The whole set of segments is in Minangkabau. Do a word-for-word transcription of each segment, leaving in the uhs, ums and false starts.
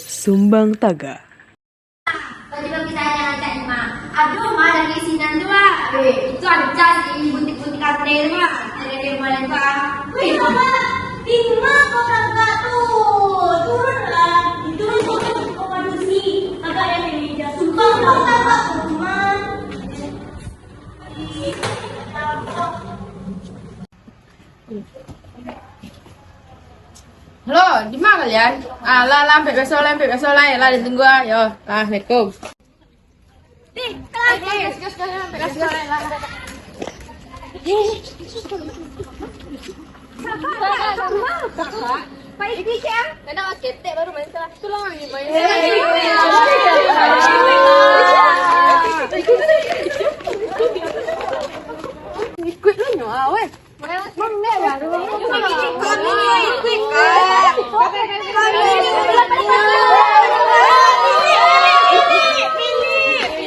Sumbang tagak. Tadi pagi saya nak cak ni, Mak. Aduh, Mak, lagi sinan tu, Mak. Eh, itu ada cas di butik-butik kafe tu, Mak. Ada yang jualan tu, ah. Wih, Mak, di rumah kau tagak tu. Turunlah. Turun, turun. Kau manusia. Agak yang meja. Sumpah, kau tagak tu, Mak. Halo, di ma kalian? Ah, lah, lah, ampek biaso lah, ampek biaso lah, lah, ditunggu ah, yo. Ah, assalamualaikum. Oke, let's go, let's go, let's go, lah. Pak Ipin, cek ah. Kena pakai tek baru main salah. Itulah main. Ikut lah nyo, ah, weh. Main baru. Ikut, ikut, ikut.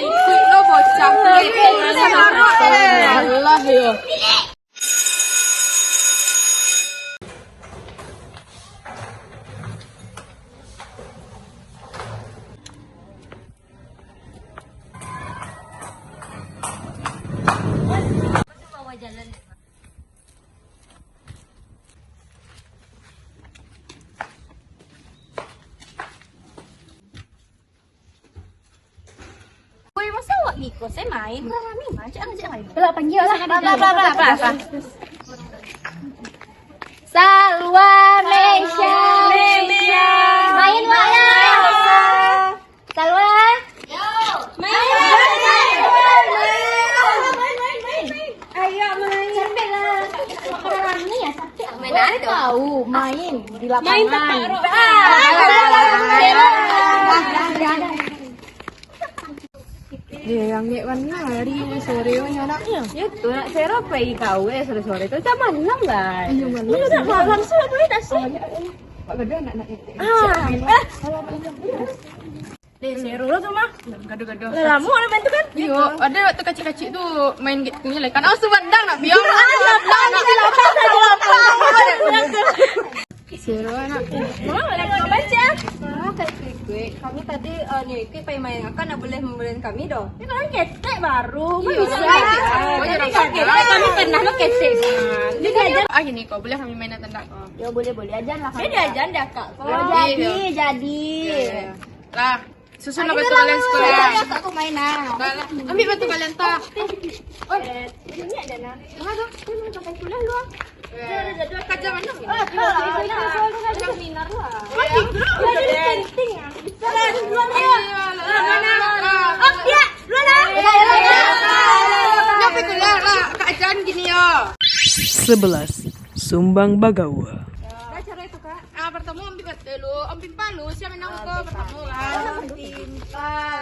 Ikut lo bocah. Alah, yo. Woi, masa awak ngiko, saya main, rami mah, cak angin, cak angin. Lah, panggil lah. Lah, lah, lah, lah, lah, lah. Salwa, Mesya. Mesya. Main, Wak, lah. Salwa. Yo. Main, main, main, main. Ayo main. Capek lah. Kalau rami ya capek. Main apa? Tahu, main di lapangan. Main tapak rok. Ah, eh, yang ngek warna hari sore ni anaknya. Ya tu, nak sero pai kau, eh, sore-sore tu macam malam lah. Iya, malam. Iya, dah malam, sudah boleh dah sih. Pak Gado nak, nak. Ah, eh. Deh, seru lah tu mah. Gaduh-gaduh. Lah lama nak main tu kan? Iyo, ada waktu kacik-kacik tu main gitu ni lah. Kan, oh, sumandang nak biar. Seru anak. Mama boleh kau baca? Ah, kayak kuik-kuik. Kami tadi, eh, ni, kuik pai main. Kakak nak boleh membeliin kami doh. Ini kan ketek baru. Kan bisa lah. Oh, jadi ketek. Kami pernah lo ketek. Jadi aja. Ah, gini kau, boleh kami main tanda kau? Ya, boleh, boleh. Aja lah. Jadi aja dah, Kak. Oh, jadi, jadi. Lah. Susun lah batu kalian sekolah. Ayo, aku main lah. Dah lah. Ambil batu kalian, tah. Oh, ini ada nah. Mana tu? Ini pakai kuliah lu. Ada jadwal kerja mana? Oh, ada. Ada seminar lah. Oh, gitu. Ada penting ya. Jalan, duluan ya. Ayo, lah, lah, lah, lah, lah. Oh, ya, duluan lah. Ayo, lah, lah, lah. Kenapa kuliah lah? Kak Jan gini ya. Sebelas. Sumbang bagaul. Nah, cara itu, Kak. Ah, pertama ambil batu dulu, ambil palu, siapa yang nangko pertama lah. Ambil palu. Ambil palu.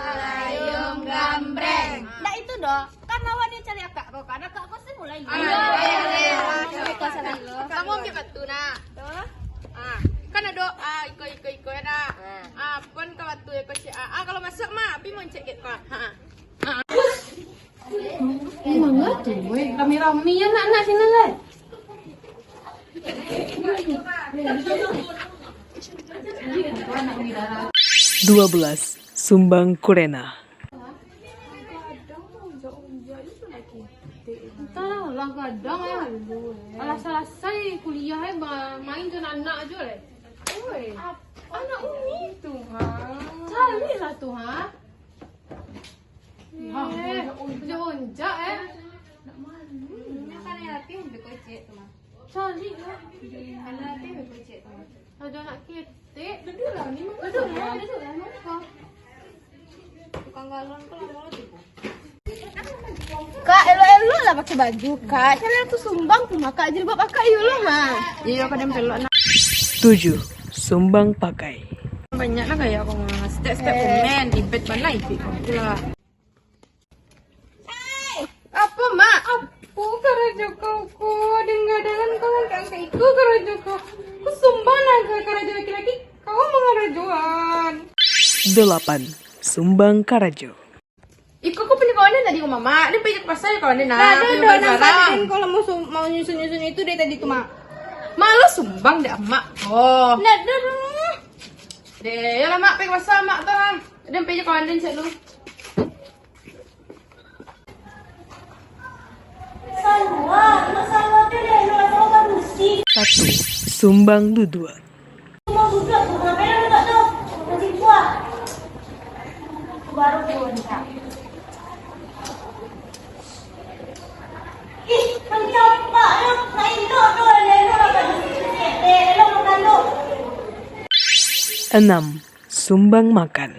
Ayam gambreng. Ndak itu doh, kan lawan yang cari akak kau, kan akak kau sih mulai. Ah, iya, iya, iya. Cari kau sana dulu. Pertama ambil batu, nak. Tuh. Ah, kan ada, ah, iko, iko, iko, ya, nak. Ah, pun ka batu, ya, kau cek. Ah, ah, kalau masuk, mah, api mau cek, kau. Ha, ha. Manga tu, weh. Rami-rami anak-anak sini, leh. Dua belas, sumbang kurena. Entahlah, lah gadang, eh. Alah salasai kuliah, eh, ba-, main jo anak-anak jo, leh. Oi. Anak Umi tu, ha. Carilah tu, ha. Eh, onjak-onjak, eh. Nak malu. Nak malu. Nak malu. Cari lah. Ada anak ketek. Duduklah, ni. Duduklah, duduklah, mangko. Tukang galon ko lamo lo tibo. Kak, elok-elok lah pakai baju, Kak. Cari tu sumbang tu, Mak. Kak, jilbab akak iyo lah, ha. Iyo, kadang pelok nak. Tujuh, sumbang pakai. Banyak lah gaya kau, Mak. Setiap-setiap komen, ibet mana ibet kau tu lah. Apo, Mak? Apo karajo kau ko? Dangan-dangan kau angkek-angkek iko karajo kau. Ko sumbang lah ka-, karajo laki-laki, kau mangarajoan. Delapan, sumbang karajo. Iko ko punyo kawan den tadi ko, Mak. Den pai ka pasar jo kawan den, nah. Ado, ado, nampak den ko lah mau sum-, mau nyusun-nyusun itu dari tadi tu, Mak. Mak lo sumbang dek amak ko. Ndak ado doh. Deh, yolah, Mak, pai ka pasa, Mak, tu, ah. Den pai jo kawan den ciek lu. Satu, sumbang duduak. Enam, sumbang makan.